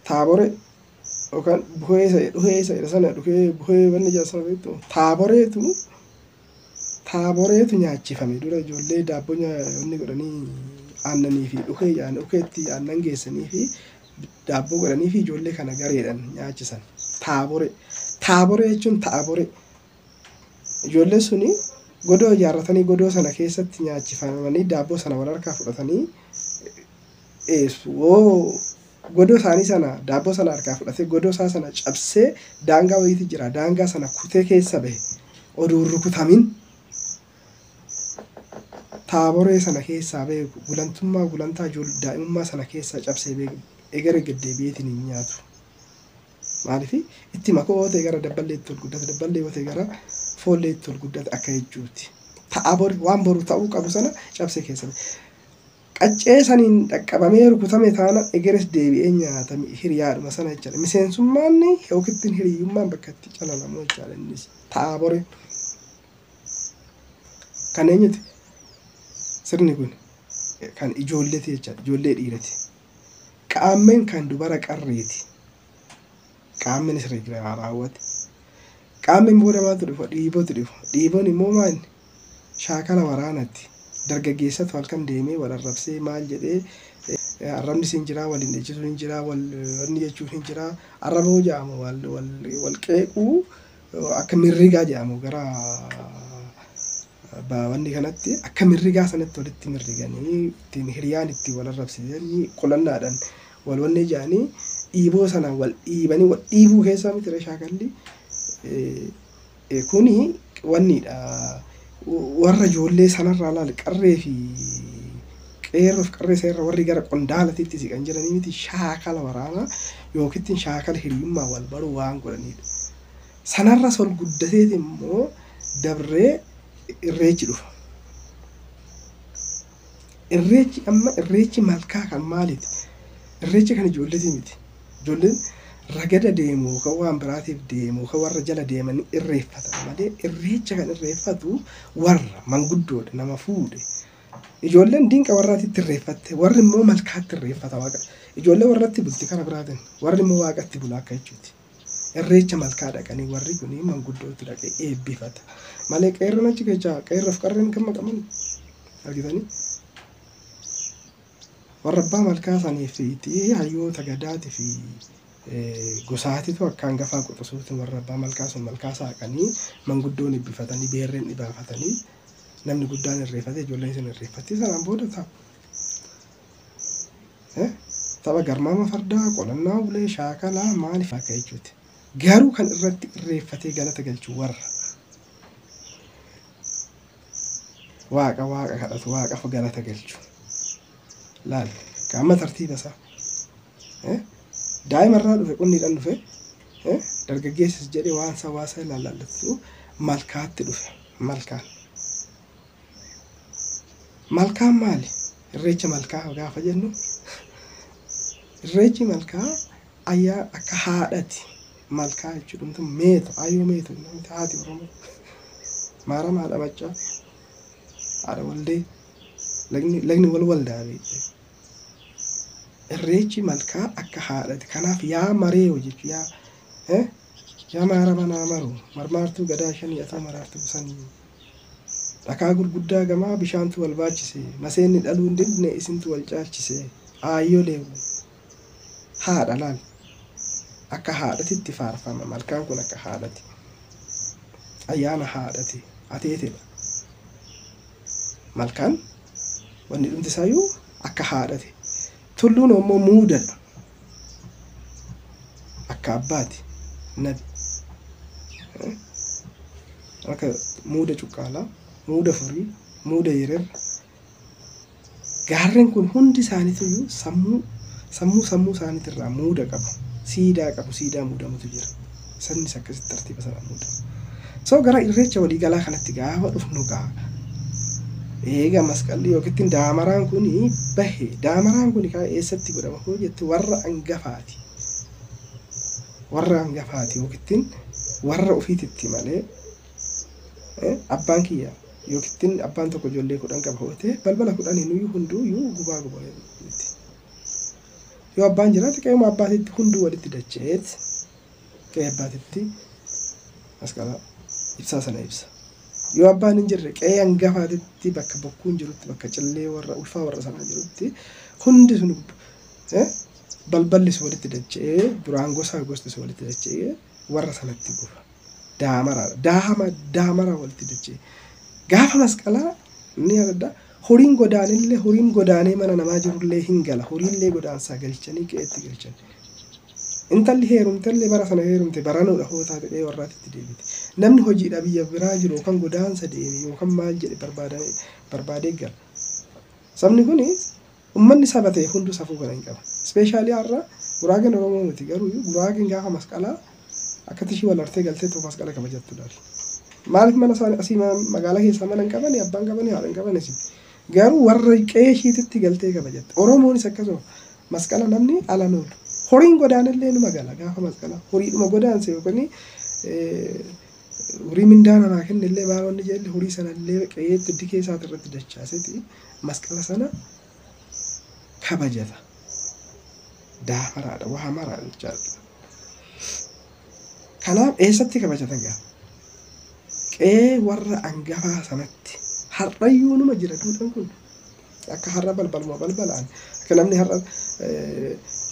Taabore yookaan buhee isa dhuhee isa jedha sana dhuhee buhee wanni jedha sana beektu taaboreetu nyaachifame dura ijoollee daabboo wanni godhanii aannanii fi dhuhee jedhan dhuheetti aannan geessanii fi daabboo godhanii fi ijoollee kana gareedhaan nyaachisan. Taabore taabore jechuun taabore ijoollee suni godoo ijaarratanii godoo sana keessatti nyaachifamanii daabboo sana wal harkaa fudhatanii woo godoo isaanii sana daabboo sana harkaa fudhatee godoo isaa sana cabsee daangaa wayiitu jira daangaa sana kutee keessa bahe oduun rukutamin taaboree sana keessaa bahe gulantummaa gulantaa daa'imummaa sana keessaa cabsee bahe egere gaddeebi'eetiin hin nyaatu. Maaliif itti makoo yoo ta'e gara dabballeetti ol guddata dabballee yoo ta'e gara foolleetti ol guddata akka jechuuti. Taabore waan boru ta'uu qabu sana cabsee keessa bahe. Qaccee saniin dhaqqabamee rukutame taana egeres deebi'ee nyaatame hiriyaadhuma sana jechaadha. Miseensummaan yookiin hiriyyummaan bakka itti calalamu jechaadha innis taabore. Kan eenyuti? Sirni kun kan ijoolleeti jechaadha. Ijoollee dhiirati. Qaammeen kan dubara qarreeti. Qaammeen sirrii raawwate. Qaammeen booda maaltu dhufa? Dhiibootu dhufa. Dhiiboon immoo maal? Shaakala waraanaati. Dargaggeessatu halkan deemee wal arrabsee maal jedhee arrabni siin jiraa waliin dheechisuun hin jiraa wal wanni jechuun hin jiraa arraboo jedhamu wal wal wal qeequu akka mirrigaa jedhamu gara wanni kanatti akka mirrigaa sanatti walitti mirriganii ittiin hiriyaan ittiin wal arrabsisanii qolannaadhaan wal wanni jedhanii dhiiboo sana wal dhiibanii wal dhiibuu keessaa miti shaakalli kuni wanniidha. Warra ijoollee sanarraa laal qarree fi qeerroof qarree seerra warri gara qondaalatiitti siqan jiranii miti shaakala waraanaa yookiin shaakala hiriyummaa wal baruu waan godhanidha. Sanarra sol guddateet immoo dabree irreechi dhufa. Irreechi amma irreechi malkaa kan maaliiti? Irreechi kan ijoolleetii miti. Ijoolleen ragada deemu kan waan biraatiif deemu kan warra jala deemanii irreeffatan malee irreecha kan irreeffatu warra manguddoodha nama fuudhe. Ijoolleen dinqa warraatitti irreeffatte warri immoo malkaatti irreeffata waaqa. Ijoollee warratti bulti kara biraatiin warri immoo waaqatti bula akka jechuuti. Irreecha malkaa dhaqanii warri kun manguddootu dhaqee eebbifata. Malee qeerroon achi keessaa qeerroof qarreen kan maqaman argitanii? Warra abbaa malkaa saniif hayyoota gadaatii fi gosaatitu akka hangafaa quxisuutti warra abbaa malkaa sun malkaa saaqanii manguddoon eebbifatanii beerreen dhibaafatanii namni guddaan irreeffate ijoolleen isin irreeffatti sanaan booda tapha. Tapha garmaama fardaa qolannaa ulee shaakalaa maaliif akka jechuuti. Garuu kan irratti irreeffatee galata galchu warra waaqa waaqa kadhatu waaqaaf galata galchu. Laal qaama tartiiba isaa. Daa'ima irraa dhufe qonniidhaan dhufe dargaggeessis jedhee waan isaa waa isaa ilaallattu malkaatti dhufe malkaan. Malkaan maali? Irreecha malkaa gaafa jennu irreechi malkaa ayyaa akka haadhati. Malkaa jechuun meetu ayyoo meetu namti haati Oromoo maarama haadha maccaa haadha waldee lagni wal waldaa beekte. Irreechi malkaa akka haadhati. Kanaaf yaa mareewo jechuun yaa yaa maarama naa maru marmaartuu gadaa shanii atoo maraartuu sanii dhakaa gurguddaa gamaa bishaantu wal baachise maseenni dhaluu hin didne isintu wal caalchise aayyoo leewu haadha laal akka haadhatitti faarfama malkaan kun akka haadhati ayyaana haadhati ateetedha. Malkaan wanni dhumti isaayyuu akka haadhati. Tulluun immoo muudadha. Akka abbaati nabi. Akka muuda cuqqaalaa, muuda furii, muuda yererra. Gaarreen kun hundi isaaniitiyyuu sammuu isaaniitirraa muuda qabu. Siidaa qabu, siidaa muudamutu jira. Sannis akkasitti tartiiba sanaan muudamu. So gara irreecha waliigalaa kanatti gaafa dhufnu gaa. Eega masqalli yookiin daamaraan kun bahe daamaraan kun eessatti godhama hoo jette warra hangafaati. Warra hangafaati yookiin warra ofiititti malee abbaan kiyya yookiin abbaan tokko ijoollee 10 qaba hoo ta'e balbala 10 iyyuu hunduu iyyuu gubaa gubaa miti. Yoo abbaan jiraate qe'ee abbaatitti hunduu walitti dacha'eet qe'ee abbaatitti masqala ibsaa sana ibsa. Yoo abbaan hin jirre qe'ee hangafaatitti bakka bokkuun jirutti bakka cillee warra ulfaa warra sanaa jirutti hundi sun balballi sun walitti dacha'ee duraan gosaa gosti sun walitti dacha'ee warra sanatti guba. Daamaraadha. Daamaraa walitti dacha'ee. Gaafa masqalaa ni yaadadha. Horiin godaanillee horiin godaanee mana namaa jirullee hin gala. Horiillee godaansaa galchanii qe'eetti galchan. Intalli heerumtellee bara sana heerumte baranuudha hoo taate qe'ee warraatitti deebite. Namni hojiidha biyya biraa jiru yookaan godaansa deeme yookaan maal jedhe barbaadee gala. Sabni kuni uummanni saba ta'e hunduu safuu kana hin qaba. Ispeeshaalii har'a Guraageen Oromoo miti garuu Guraageen gaafa masqalaa akka tishii wal hartee galtee tokko masqala kabajattu laali. Maaliif mana isaanii asii magaalaa keessaa mana hin qabani abbaan qabani haadha hin qabani asii. Garuu warra qe'ee ishiititti galtee kabajatte. Oromoonis akkasuma masqala namni ala oolu. Horiin godaanillee numa gala gaafa masqala. Horiidhuma godaanse yookaan horii mindaa namaa kennellee maal wanni jedhe horii sanallee qe'eetti dikee isaati irratti dachaaseeti masqala sana kabajata. Daamaraadha waa maraadha jechaadha. Kanaaf eessatti kabajata gaa? Qe'ee warra hangafaa sanatti. Har'ayyuu numa jira duudhaan kun. Akka har'a balbaluma balbalaan. Akka namni har'a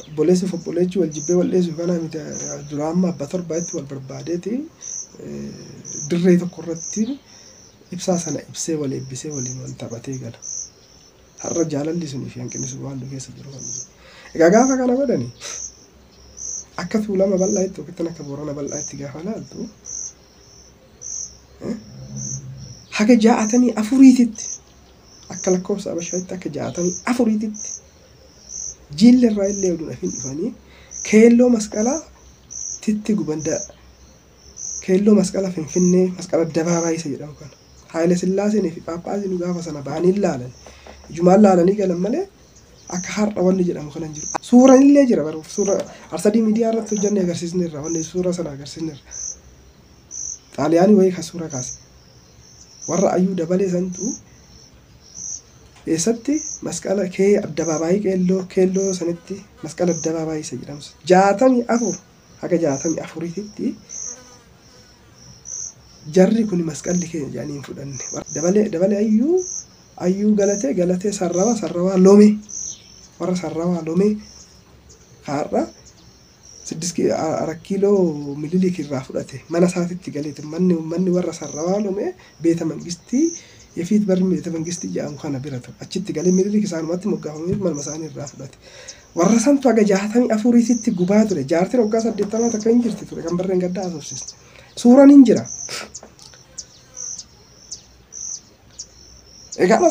obboleessi fi obboleechi wal jibbee wal dheessu kana miti dura amma abba torbaatti wal barbaadeeti dirree tokko irratti ibsaa sana ibsee wal eebbisee waliin wal taphatee gala. Har'a jaalalli sunii fi hanqinni sun waan nu keessa jiru kan jiru. Egaa gaafa kana godhani akka Tuulama bal'aa itti yookiin akka Boorana bal'aa itti gaafa laaltu haga 64titti akka lakkoofsa Abashaatti akka 64titti jiilli irraa illee oduun hafin dhufanii keelloo masqalaa titti guban keelloo masqala Finfinnee masqala Addabaabaayii isa jedhamu kana Haayile Sillaaseenii fi Phaaphaasiin gaafa sana bahanii laalan ijumaan laalanii galan malee akka har'a wanni jedhamu kana hin jiru. Suuraan illee jira baruuf suura Arsadii miidiyaa irratti hojjannee agarsiisneerra wanni suura sana agarsiisneerra. Xaaliyaanii wayii kan suura kaase. Warra ayyuu dabalee santu eessatti masqala kee addabaabaayii keelloo sanitti masqala addabaabaayii isa jedhamu 64 haga 64titti jarri kun masqalli keenya jedhanii hin fudhanne. Dabalee ayyuu galatee sarrawaa loome warra sarrawaa loome har'a 6 kiiloo Minilik irraa fudhate mana isaatitti galeete manni warra sarrawaa loome beeta mangistii የፊት በር ቤተ መንግስት jedhamu kana bira ture achitti galee Minilik isaanumatti moggaafamee manuma isaanii irraa fudhate. Warra santu haga 64titti gubaa ture. Jaartiin waggaa 80 takka hin jirti ture kan barreen gaddaa haasofsiiste. Suuraan hin jira. Egaa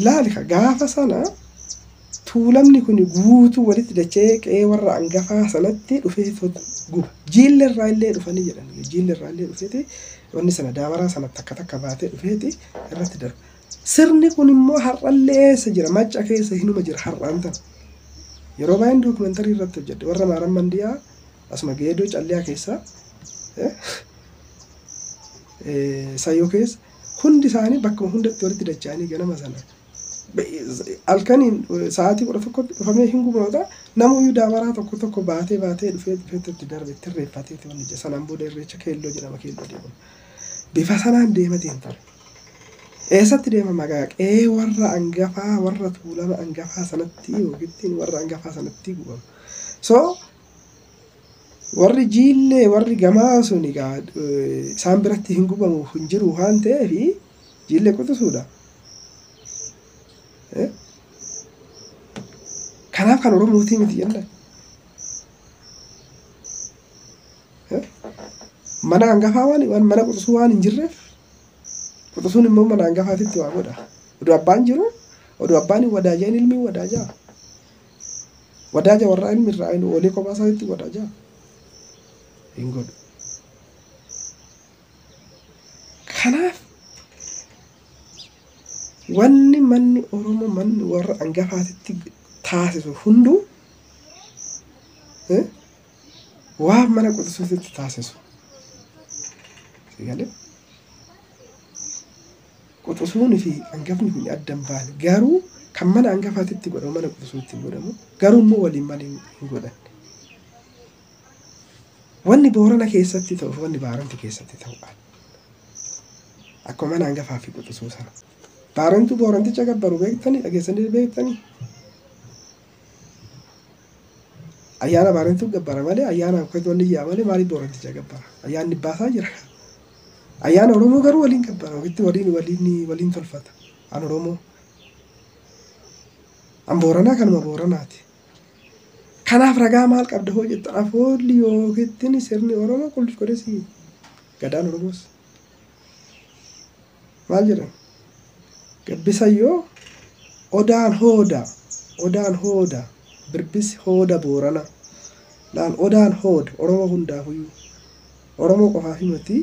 laali gaafa sana Tuulamni kun guutuu walitti dacha'ee qe'ee warra hangafaa sanatti dhufee guba. Jiilli irraa illee dhufanii jedhan. Jiilli irraa illee dhufeeti wanni sana daamaraa sana takka takka baatee dhufeeti irratti darba. Sirni kun immoo har'allee eessa jira? Macca keessa hinuma jira har'aan tana. Yeroo baay'een dookumentarii irratti hojjedhe warra Maaram Mandiyaa asuma Geedoo Calliyaa keessa Sayyoo keessa hundi isaanii bakkuma hundatti walitti dacha'anii ganama sana. Halkaniin sa'aatii 11tti dhufamee hin gubamata namuyyuu daamaraa tokko tokko baatee dhufee itti darbe itti irreeffateeti wanni jedha. Sanaan booda irreecha keelloo jedhama keelloo deemama. Bifa sanaan deematiin ture. Eessatti deema magaa qe'ee warra hangafaa warra Tuulama hangafaa sanatti yookiin warra hangafaa sanatti gubama. So warri jiillee warri gamaa sun egaa isaan biratti hin gubamu hin jiru waan ta'eef jiillee quxisuudha. Kanaaf kan Oromootii miti jenna. Mana hangafaa waan mana quxisuu waan hin jirreef quxisuun immoo mana hangafaatitti waa godha. Oduu abbaan jiru oduu abbaan hin wadaajaan ilmi hin wadaajaa. Wadaaja warra ilmi irraa oolee kophaa isaatti wadaajaa. Hin godhu. Kanaaf wanni manni Oromoo manni warra hangafaatitti taasisu hunduu waan mana quxisuutti taasisu. Sigalee quxisuun fi hangafni kun adda hin baane garuu Kan mana hangafaatitti godhamu mana quxisuutti hin godhamu. Garuu immoo waliin malee hin godhan. Wanni Boorana keessatti ta'u fi wanni Baarentu keessatti ta'u akkuma mana hangafaa fi quxisuu sana. Baarentu Booranticha gabbaru beektanii dhageessanii beektanii. Ayyaana Baarentu gabbara malee ayyaana wanni yaa malee maaliif Booranticha gabbara? Ayyaanni baasaa jira. Ayyaana Oromoo garuu waliin gabbara. Ofitti waliin waliin waliin tolfata. An Oromoo. An Booranaa kanuma Booranaati. Kanaaf ragaa maal qabda hoo jettan afoolli yookiin sirni Oromoo qulqullu godhesi. Gadaan Oromoos. Maal jedhan? Gabbisayyoo odaan hooda. Odaan hooda. Birbisi hooda Boorana. Laal odaan hooda. Oromoo hundaafuyyuu. Oromoo qofaaf miti.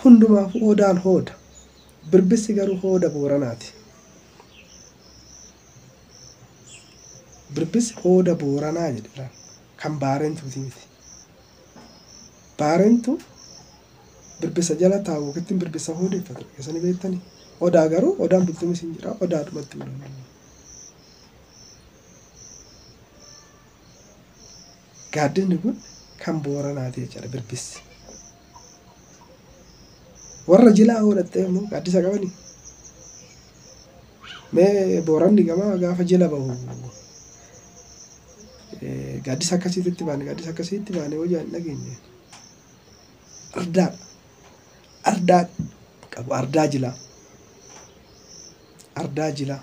Hundumaafuu odaan hooda. Birbisi garuu hooda Booranaati. Birbisi hooda Booranaa jedhe kan Baarentuuti miti. Baarentu birbisa jala taa'u yookiin birbisa hoodeeffatu keessanii beektanii. Odaa garuu odaan bultumis hin jira odaadhumatti godhamu. Gaaddisni kun kan Booranaati jechaadha birbisi. Warra jilaa hodhattee immoo gaaddisa qabanii. Mee Booranni gamaa gaafa jila bahu gaaddisa akkasiitti baane gaaddisa akkasiitti baane hojii hin dhageenye. Ardaa ardaa qabu ardaa jilaa. Ardaa jilaa.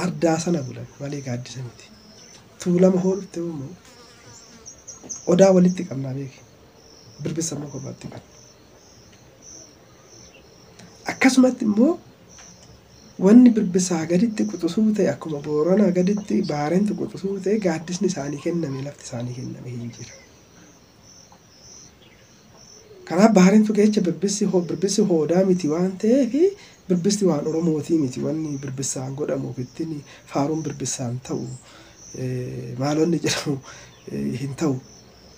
Ardaa sana bulan malee gaaddisa miti. Tuulama hoo dhufte immoo odaa walitti qabnaa beeki. Birbisa immoo kophaatti qabna. Akkasumatti immoo wanni birbisaa gaditti quxisuu ta'e akkuma Booranaa gaditti Baarentu quxisuu ta'e gaaddisni isaanii kenname lafti isaanii kenname hin jira. Kanaaf Baarentu keessa birbisi hoodaa miti waan ta'eef birbisi waan Oromootii miti wanni birbisaan godhamu ittiin faaruun birbisaan ta'u maalonni jedhamu hin ta'u.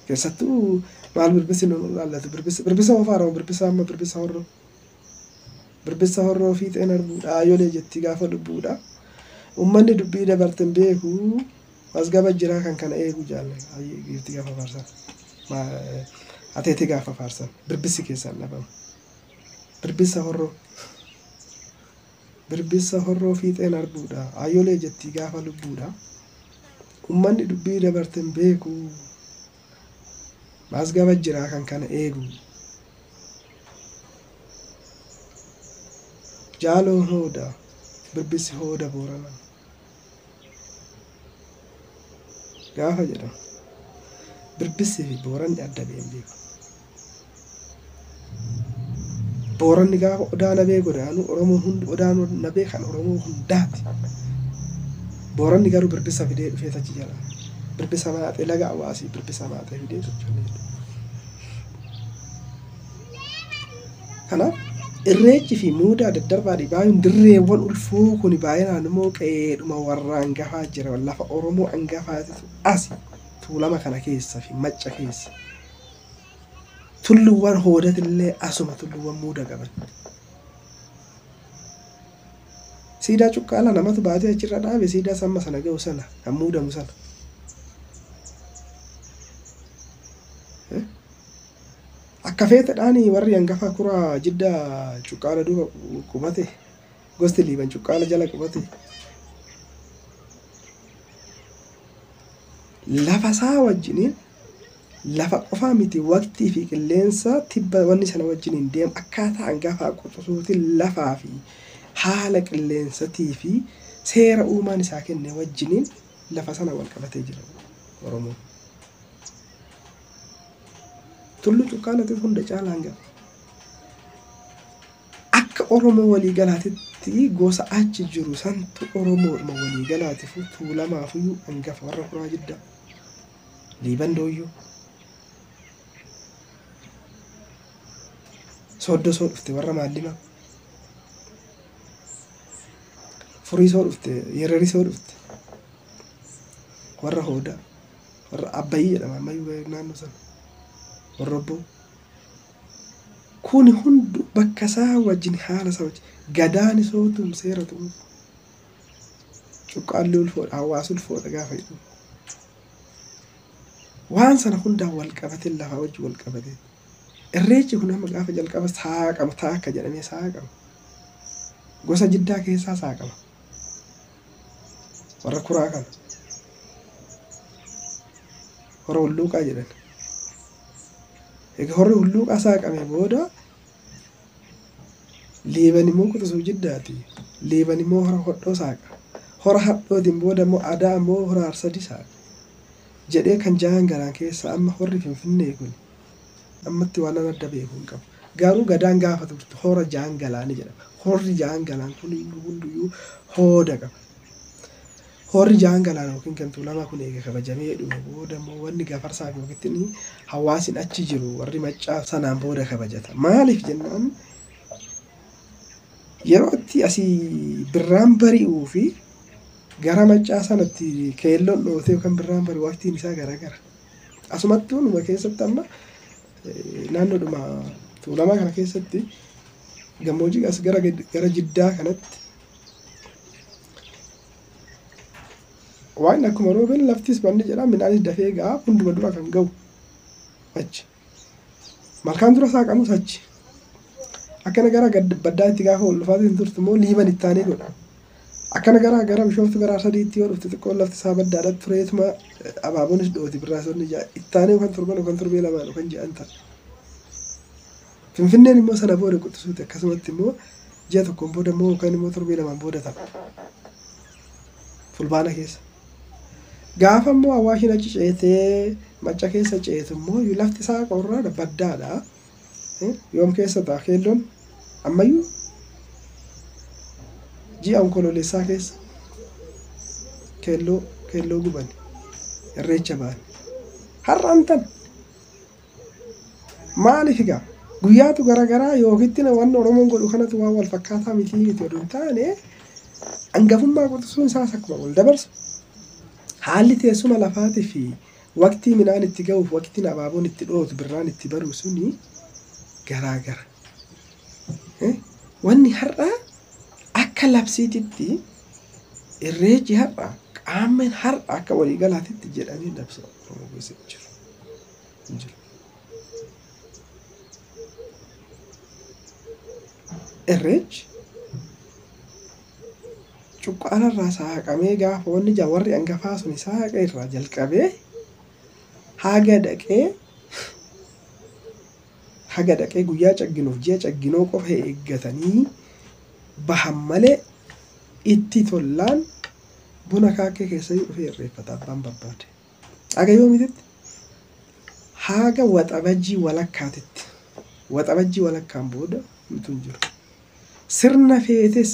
Keessattuu maal birbisi nu ilaallatu birbisa hoo faaramu birbisa amma birbisa horroo. Birbisa horroo fiixeen arguudha aayyolee jetti gaafa lubbuudha. Uummanni dubbii dabarteen beeku masgaba jiraa kan kana eegu jaalle giifti gaafa faarsan. Ateete gaafa faarsan birbisi keessaan dhabamu. Birbisa horroo. Birbisa horroo fiixeen arguudha aayyolee jetti gaafa lubbuudha. Uummanni dubbii dabarteen beeku masgaba jiraa kan kana eegu. Jaaloon hooda birbisi hooda Booranaa gaafa jedhamu birbisi fi Booranni adda ba'een beeku. Booranni gaafa odaa nabee godaanu Oromoo hundi odaa nabee kan Oromoo hundaati. Booranni garuu birbisa fidee dhufee achi jala. Birbisa maaxee laga Awaasii birbisa maaxee fidee socho'ee jedhu. Kanaaf Irreechi fi muudaa daddarbaa dhibaayuun dirreewwan ulfoo kun baay'inaan immoo qe'eedhuma warra hangafaa jira. Lafa Oromoo hangafaatitu asi tuulama kana keessa fi macca keessa. Tulluuwwan hoodatillee asuma tulluuwwan muuda qaban. Siidaa cuqqaalaa namatu baatee achirra dhaabe siidaa samma sana ga'u sana kan muudamu sana. Akka feetedhaan warri hangafaa kuraa jidda cuqqaala duuba qubate gosti liiban cuqqaala jala qubate. Lafa isaa wajjiniin lafa qofaa miti waqtii fi qilleensa tibba wanni sana wajjiniin deemu akkaataa hangafaa quxisuutiin lafaa fi haala qilleensatii fi seera uumaan isaa kenne wajjiniin lafa sana wal qabatee jira Oromoon. Tullu cuqqaalaatiif hunda caalaa hangafa. Akka Oromoo waliigalaatitti gosa achi jiru santu Oromoodhuma waliigalaatiif tuulamaafiyyuu hangafa warra kuraa jiddaa. Liiban dooyyoo. Sooddoo soo dhufte warra maallimaa. Furii soo dhufte yererii soo dhufte. Warra hoodaa. Warra abbayii jedhama ammayyuu naannoo sana. Warra obboo. Kuni hundu bakka isaa wajjin haala isaa wajjin gadaan isootum seera tumuuf. Cuqqaalli ulfoodha, hawaasa ulfoodha gaafa jedhu. Waan sana hundaan wal qabatee lafaa wajjin wal qabatee. Irreechi kun amma gaafa jalqaba saaqama taakka jedhamee saaqama. Gosa Jiddaa keessaa saaqama. Warra kuraa kana. Hora hulluuqaa jedhan. Egaa horri hulluuqaa saaqame booda Liiban immoo quxisuu Jiddaati. Liiban immoo hora hodhoo saaqa. Hora hadhootiin booda immoo Adaa immoo hora Arsadi saaqa. Jedhee kan jahan galaan keessa amma horri Finfinnee kun ammatti waan adda beeku hin qabu. Garuu Gadaan gaafa turte hora jahan galaanii jedhama. Horri jahan galaan kun hunduyyuu hooda qaba. Horri jahan galaan yookiin kan Tuulamaa kun eega kabajamee dhume booda immoo wanni gafarsaa fi yookiin hawaasni achi jiru warri Maccaa sanaan booda kabajata. Maaliif jennaan yeroo itti asii birraan bari'uu fi gara Maccaa sanatti keelloon dhootee yookaan birraan bari'u waqtiin isaa garaagara. Asumattuu numa keessatti amma naannoodhuma Tuulamaa kana keessatti gammoojjii as gara Jiddaa kanatti waan akkuma roobeen laftis banni jedha midhaanis dafee ga'a hunduma dura kan ga'u achi. Malkaan dura saaqamus achi. Akkana gara baddaatti gaafa ol dhufaatiin turtu immoo Liiban ittaanee godha. Akkana gara Bishooftuu gara Arsadiitti yoo dhufte xiqqoon lafti isaa baddaadha tureetuma abaaboonis dhooti birraasonni ittaanee yookaan torban yookaan torbee lamaan yookaan ji'an ta'a. Finfinneen immoo sana booda quxisuuti akkasumatti immoo ji'a tokkoon booda immoo yookaan immoo torbee lamaan booda ta'a. Fulbaana keessa. Gaafa immoo Awaashin achi ceetee Macca keessa ceetu immoo lafti isaa qorraadha baddaadha. Yoom keessa ta'a keelloon ammayyuu ji'a Onkoloolessaa keessa keelloo guban irreecha ba'an. Har'aan tan maaliif egaa guyyaatu garaagaraa yookitti wanni Oromoon godhu kanatu waan wal fakkaataa miti oduu hin taane hangafummaa quxisuun isaas akkuma wal dabarsu. Haalli teessuma lafaatii fi waqtii midhaan itti ga'uuf waqtiin abaaboon itti dhootu birraan itti baru suni garaagara. Wanni har'aa akka labsiititti irreechi har'a qaammeen har'a akka waliigalaatitti jedhamee labsa Oromoo keessa jiru. Irreechi cuqqaalarraa saaqamee gaafa wanni warri hangafaa sun saaqa irraa jalqabee haga dhaqee guyyaa cagginuuf ji'a cagginoo qofa eeggatanii bahan malee itti tollaan buna kaakkee keessa dhufee irreeffata abbaan barbaade. Haga yoomititti? Haga waxabajjii walakkaatitti. Waxabajjii walakkaan booda homtuu hin jiru. Sirna feetes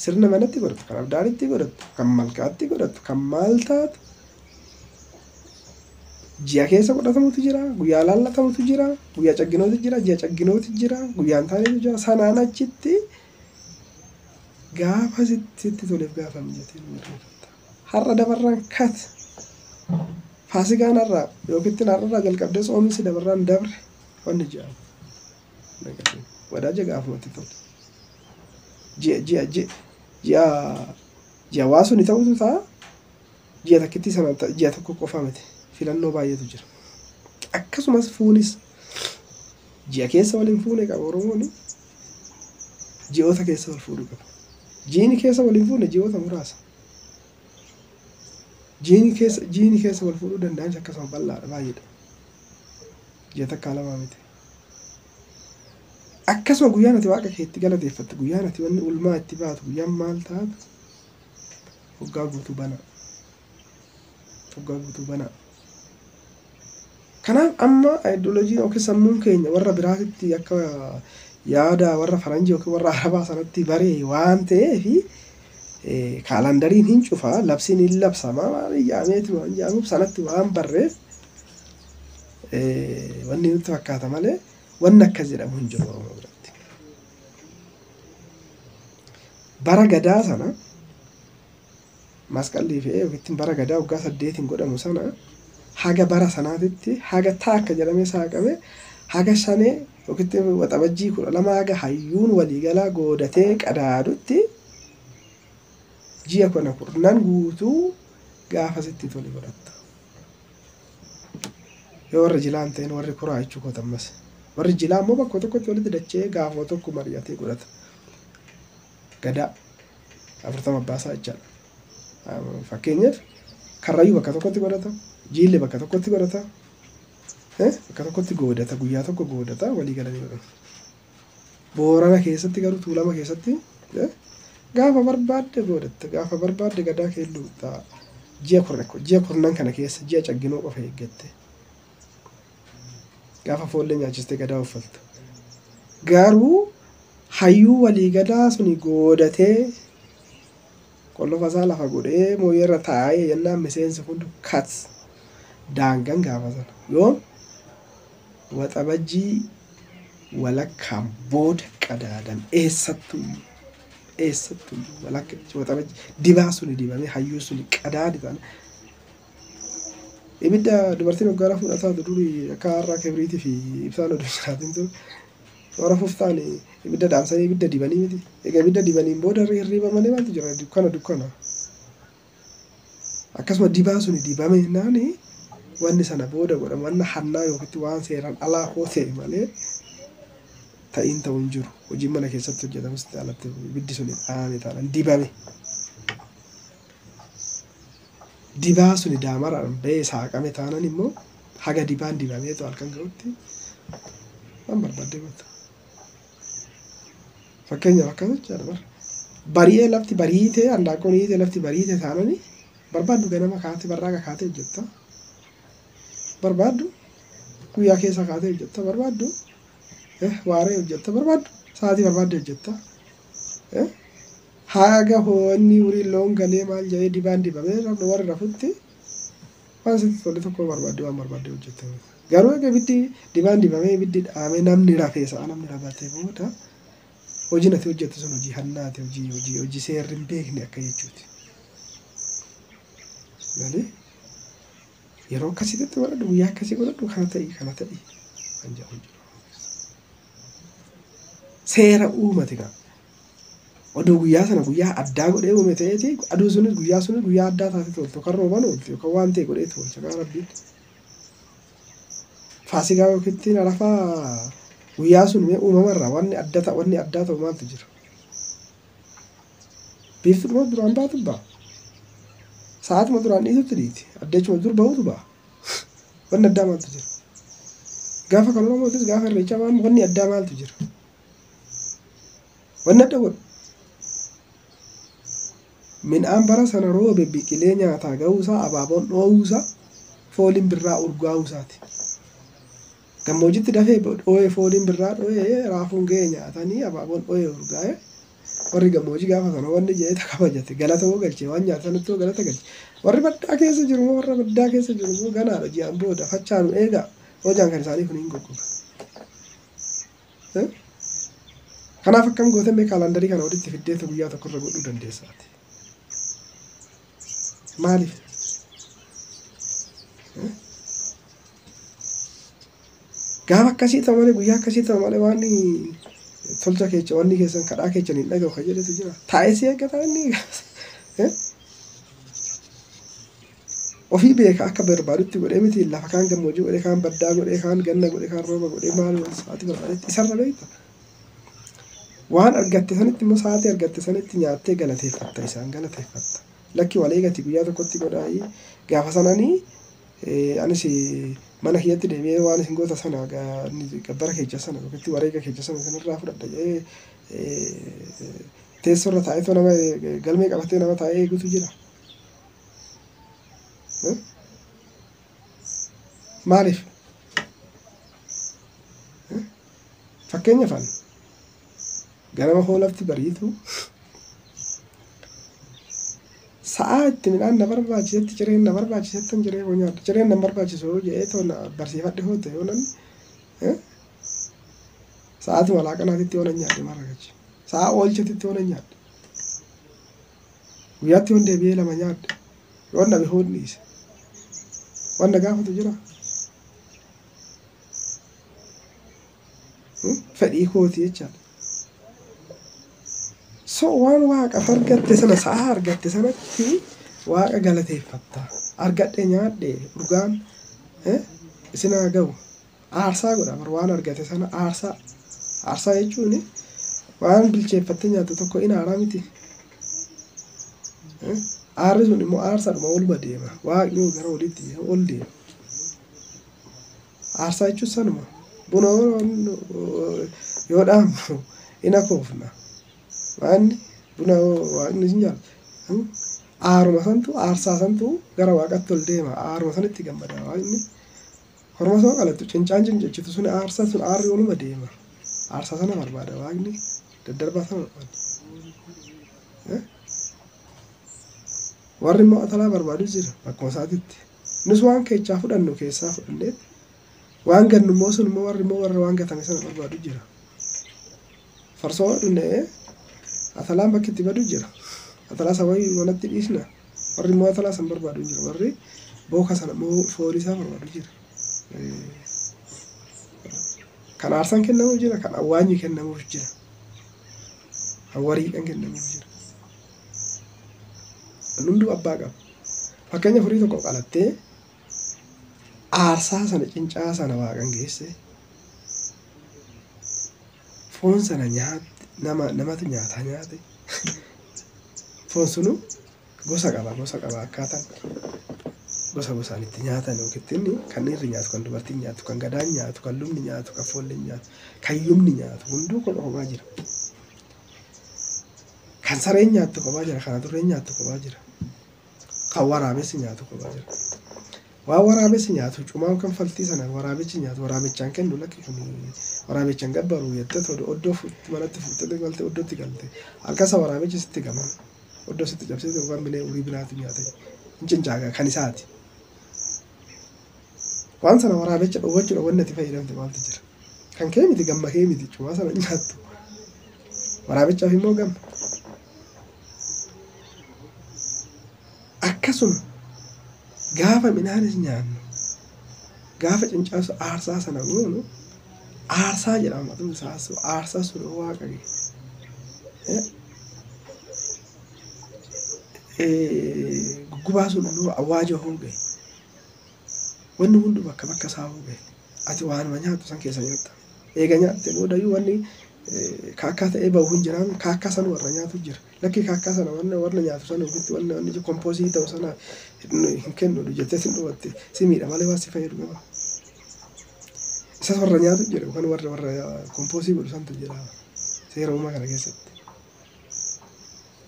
sirna manatti godhatu, kan abdaaritti godhatu, kan malkaatti godhatu, kan maal taatu ji'a keessa godhatamutu jira, guyyaa laallatamutu jira, guyyaa cagginootu jira, ji'a cagginootu jira, guyyaan taanetu jira. Sanaan achitti gaafa sitti toleef gaafa mijatee nu irreeffatta. Har'a dabarraan kat faasigaan har'a yookiin har'arraa jalqabdee soominsi dabarraan dabre wanni jedhamu. Wadaaja gaafumatti tole. Ji'a waa suni ta'utu ta'a. Ji'a takkitti sana ji'a tokko qofa miti. Filannoo baay'eetu jira. Akkasumas fuunis ji'a keessa waliin fuune qaba Oromoon. Ji'oota keessa wal fuudhuu qaba. Jiini keessa waliin fuune ji'oota muraasa. Jiini keessa wal fuudhuu danda'anis akkasuma bal'aadha baay'eedha. Ji'a takkaa lamaa miti. Akkasuma guyyaan ati waaqa keetti galateeffattu, guyyaan ati wanni ulmaa itti baatu, guyyaan maal taatu waggaa guutuu banaa. Waggaa guutuu banaa. Kanaaf amma ayidooloojii yookiin sammuun keenya warra biraatitti akka yaada warra faranjii yookiin warra arabaa sanatti baree waan ta'eef kaalandariin hin cufa, labsiin hin labsama, maal jedhameeti waan jedhamuuf sanatti waan barreef wanni nutti fakkaata malee wanni akkas jedhamu hin jiru Oromoo biratti. Bara Gadaa sana masqallii fe'ee yookiin bara Gadaa waggaa 8 godhamu sana haga bara sanaatitti haga taakka jedhamee saaqame haga shanee yookiin waxabajjii 12 haga hayyuun waliigalaa goodatee qadaadutti Ji'a kana kurnan guutuu gaafa sitti tole godhatta. Yoo warri jilaa hin ta'in warri kuraa jechuu koota ammas. Warri jilaa immoo bakka tokkotti walitti dachee gaafa tokko mari'atee godhata. Gadaa 40 abbaasaa jechaadha. Fakkeenyaaf Karrayyuu bakka tokkotti godhata, Jiilli bakka tokkotti godhata, bakka tokkotti goodata, guyyaa tokko goodata walii galanii godhatu. Boorana keessatti garuu Tuulama keessatti gaafa barbaadde goodatta, gaafa barbaadde gadaa kee luuxxa. Ji'a kurna ji'a kurnan kana keessa ji'a cagginoo qofa eeggatte. Gaafa foollee nyaachistee gadaa uffalta. Garuu hayyuu walii gadaa suni goodatee qollofa isaa lafa godhee mooyyeerra taa'ee jennaan miseensi hundi kat daangan gaafa sana. Yoom Waxabajjii walakkaan booda qadaadan eessattuyyuu eessattuyyuu walakka Waxabajjii dibaa suni dibamee hayyuu suni qadaadi taana. Ibidda dubartiin waggaa rafuu taatu durii akka har'aa kibriitii fi ibsaan oduu jiraatin ture. Yoo rafuuf ta'an ibidda dhaamsanii ibidda dibanii miti. Egaa ibidda dibaniin booda hirriiba malee maaltu jira? Dukkana dukkana. Akkasuma dibaa suni dibame naani wanni sana booda godhamu wanna hannaa yookiin waan seeraan alaa hoo ta'e malee ta'iin ta'u hin jiru. Hojiin mana keessatti hojjetamus alatti ibiddi suni dhaame taanaan dibame. Dibaa suni daamaraan ba'ee saaqame taanaan immoo haga dibaan dibameetu halkan ga'utti waan barbaadde goota. Fakkeenyaaf akkas jechaadha bara. Bari'ee lafti bariitee handaaqqoon hiitee lafti bariite taanani barbaaddu ganama kaatee barraaqa kaatee hojjetta. Barbaaddu guyyaa keessa kaatee hojjetta. Barbaaddu waaree hojjetta. Barbaaddu sa'aatii barbaadde hojjetta. Haga hoonni uriin loon galee maal jedhee dibaan dibamee warri rafutti waan sitti tole tokko barbaadde waan barbaadde hojjetta. Garuu egaa ibiddi dibaan dibamee ibiddi dhaamee namni rafee sa'a namni rafatee booda hojiin ati hojjettu sun hojii hannaati hojii hojii hojii seerri hin beekne akka jechuuti. Malee yeroo akkasitti godhadhu guyyaa akkasii godhadhu kana ta'i kana ta'i kan jedhu hin jiru. Seera uumate gaa. Oduu guyyaa sana guyyaa addaa godhee uume ta'eeti aduu sunis guyyaa sunis guyyaa addaa taate toltu kan rooban oolti yookaan waan ta'e godhee tolcha kan rabbiin. Faasigaa yookiin arafaa guyyaa sun mee uumamarraa wanni adda ta'u wanni addaa ta'u maaltu jira? Biiftuudhuma duraan baatu ba'a. Sa'aatuma duraan dhiitutti dhiiti. Addeechuma dur bahutu ba'a. Wanni addaa maaltu jira? Gaafa kan Oromootis gaafa irreechaa waan wanni addaa maaltu jira? Wanni adda godhu. Midhaan bara sana roobe biqilee nyaataa ga'uusaa abaaboon dhoo'uusaa fooliin birraa urgaa'uusaati. Gammoojjitti dafee dhoo'ee fooliin birraa dhoo'ee raafuun ga'ee nyaatanii abaaboon dhoo'ee urgaa'ee warri gammoojjii gaafa sana wanni jedhee kabajate galata hoo galchee waan nyaatanitti hoo galata galche. Warri baddaa keessa jiru immoo warra baddaa keessa jiru immoo ganaadha ji'aan booda fachaanu eegaa hojaan kan isaanii kun hin goggoga. Kanaaf akkam gootee mee kaalandarii kana walitti fiddeetu guyyaa tokkorra godhuu dandeessaati. Maaliif? Gaafa akkasii ta'u malee guyyaa akkasii ta'u malee waan tolcha keessa wanni keessan kadhaa keessan hin dhaga'u kan jedhetu jira. Taa'ee si eeggata inni. Ofii beeka akka barbaadutti godhee miti lafa kaan gammoojjii godhee kaan baddaa godhee kaan ganna godhee kaan rooba godhee maal sa'aatii barbaadetti isarra beekta. Waan argatte sanitti immoo sa'aatii argatte sanitti nyaattee galateeffatta isaan galateeffatta. Lakki wal eegati guyyaa tokkotti godhaayii gaafa sananii anis mana kiyyatti deebi'ee waan isin goota sana gabbara keessa sana yookiin wareega keessa sana sanirraa fudhadha jedhee teessoorra taa'eetoo nama galmee qabatee nama taa'ee eegutu jira. Maaliif? Fakkeenyaaf ani ganama hoo lafti bariitu sa'aa itti midhaan na barbaachisetti cireen na barbaachisetti hin ciree hoo nyaadha. Cireen na barbaachisu hoo jedhee too na barsiifadhe hoo ta'e yoo namni sa'aatuma laaqanaatitti yoo na nyaadhe maal argacha? Sa'aa oolchatitti yoo na nyaadhe. Guyyaatti yoon deebi'ee lama nyaadhe. Yoon dhabe hoo dhiise. Waan na gaafatu jira. Fedhii kooti jechaadha. So waan waaqaaf argatte sana sa'a argatte sanatti waaqa galateeffatta. Argadhe nyaadhe urgaan isin haa ga'u. Aarsaa godha bar waan argate sana aarsaa. Aarsaa jechuun waan bilcheeffattee nyaattu tokko in aaraa miti. Aarri sun immoo aarsaadhuma oluma deema. Waaqni gara olitti ol deema. Aarsaa jechuun sanuma. Buna yoo dhaabnu in akoofna. Waanni buna waaqni isin jaallatu. Aaruma santu aarsaa santu gara waaqatti ol deema. Aaruma sanitti gammada waaqni. Korma soo qalattu cincaan cincichitu sun aarsaa sun aarri oluma deema. Aarsaa sana barbaada waaqni. Daddarbaa sana barbaada. Warri immoo atalaa barbaadu jira bakkuma isaatitti. Nus waan keechaa fudhannu keessaa fudhannee waan gannu immoo sun immoo warri immoo warra waan gatame sana barbaadu jira. Farsoo dhunnee atalaan bakki itti badu jira. Atalaa isa wayii manatti dhiisna. Warri immoo atalaa san barbaadu jira. Warri booka sana immoo foolii isaa barbaadu jira. Kan aarsaan kennamuuf jira, kan awwaanyi kennamuuf jira. Kan wariiqan kennamuuf jira. Hunduu abbaa qaba. Fakkeenya furii tokko qalattee aarsaa sana cincaa sana waaqan geesse foon sana nyaatte namatu nyaataa nyaate foon sunu gosa qaba akkaataan gosa gosaan itti nyaatan yookiin kan dhiirri nyaatu, kan dubartiin nyaatu, kan gadaan nyaatu, kan lubni nyaatu, kan foolleen nyaatu, kan yumni nyaatu hunduu kopha kophaa jira. Kan sareen nyaattu kophaa jira, kan adurreen nyaattu kophaa jira, kan waraabessi nyaatu kophaa jira. Waan waraabessi nyaatu cumaan kan faltii sana waraabichi nyaatu waraabichaan kennu lakki kun waraabichaan gabbaru jettee tolu oddoo manatti fuuttee galte oddootti galte halkasa waraabichi sitti gama oddoo sitti cabsite yookaan bilee urii biraatu nyaate hin cincaaga kan isaati. Waan sana waraabicha dhowwachuudha wanni ati fayyadamte maaltu jira? Kan kee miti gamma kee miti cumaa sana nyaattu. Waraabichaaf immoo gamma. Akkasuma gaafa midhaanis nyaannu gaafa cincaasu aarsaa sana goonu aarsaa jedhama maqaan isaa aarsaa sun waaqa ga'e. Guggubaa sun awwaaja hoo ga'e. Wanni hundi bakka bakka isaa hoo ga'e. Ati waanuma nyaattu san keessa nyaatta. Eega nyaatte boodayyuu wanni kaakkaa ta'ee bahu hin jiraame kaakkaa sana warra nyaatu jira. Lakki kaakkaa sana warra nyaatu sana ofitti wanni kompoosii ta'u sana hin kennu jettee sin dhubatte si miidha malee waan si fayyadu qaba. Isas warra nyaatu jira yookaan warra kompoosii godhu santu jira seera uumaa kana keessatti.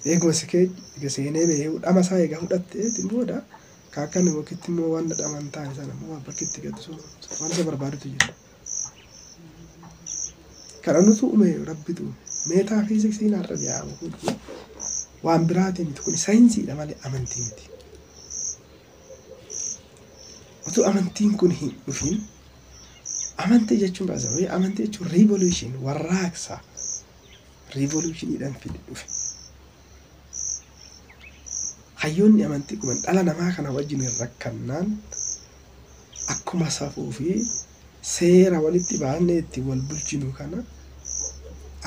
Eeguma si kee seenee bahee dhama isaa egaa fudhattee booda kaakkaan yookiin immoo waan dhaman taane sana immoo bakki itti gatu sun waan isa barbaadutu jira. Kana nutu uume rabbitu uume. Meetaafiiziksiin har'a jedhamu kun waan biraatii miti kun saayinsiidha malee amantii miti. Utuu amantiin kun hin dhufin amantii jechuun baasawee amantii jechuun riivoluushin warraaqsa riivoluushiniidhaan fide dhufe. Hayyoonni amantii kun dhala namaa kana wajjin hin rakkannaan akkuma safuu fi seera walitti baannee itti wal bulchinu kana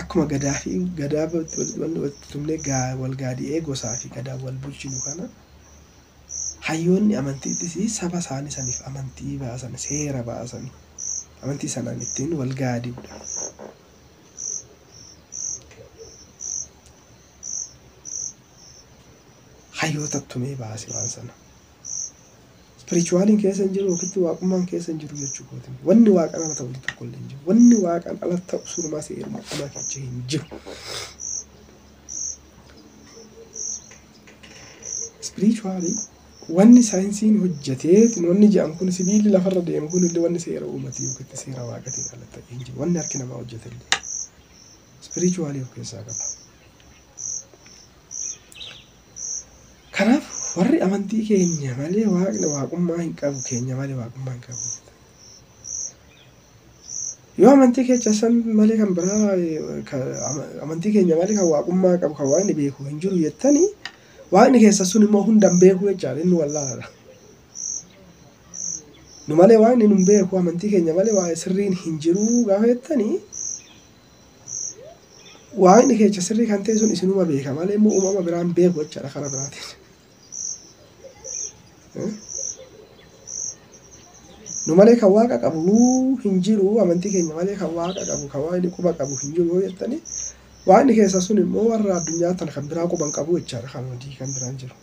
akkuma gadaa fi gadaa walitti tumnee wal gaadi'ee gosaa fi gadaa wal bulchinu kana hayyoonni amantiittis saba isaanii saniif amantii baasan seera baasan amantii sanaan ittiin wal gaadi'uudha. Hayyoota tumee baase waan sana. Spirituwaaliin keessa hin jiru yookiin waaqummaan keessa hin jiru jechuu kooti. Wanni waaqaan ala ta'u tokko illee hin jiru. Wanni waaqaan ala ta'u surumaa seeruma dhumaa keessa hin jiru. Spirituwaalii wanni saayinsiin hojjetee wanni jedhamu kun sibiilli lafarra deemu kun illee wanni seera uumatii yookiin seera waaqatiin ala ta'e hin jiru. Wanni harki namaa hojjete illee spirituwaalii of keessaa qaba. Kanaaf warri amantii keenya malee waaqni waaqummaa hin qabu keenya malee waaqummaa hin qabu. Yoo amantii keessa san malee kan biraa amantii keenya malee kan waaqummaa qabu kan waaqni beeku hin jiru jettanii waaqni keessa sun immoo hundaan beeku jechaadha inni wallaala. Nu malee waaqni nun beeku amantii keenya malee waa sirriin hin jiru gaafa jettanii Waaqni keessa sirrii kan ta'e sun isinuma beeka malee immoo uumama biraan beeku jechaadha karaa biraatiin. Nu malee kan waaqa qabu hin jiru, amantii keenya malee kan waaqa qabu kan waaqni quba qabu hin jiru jettanii, waaqni keessa sun immoo warra addunyaa tana kan biraa quban qabu jechaadha, kan hojii kan biraan jiru.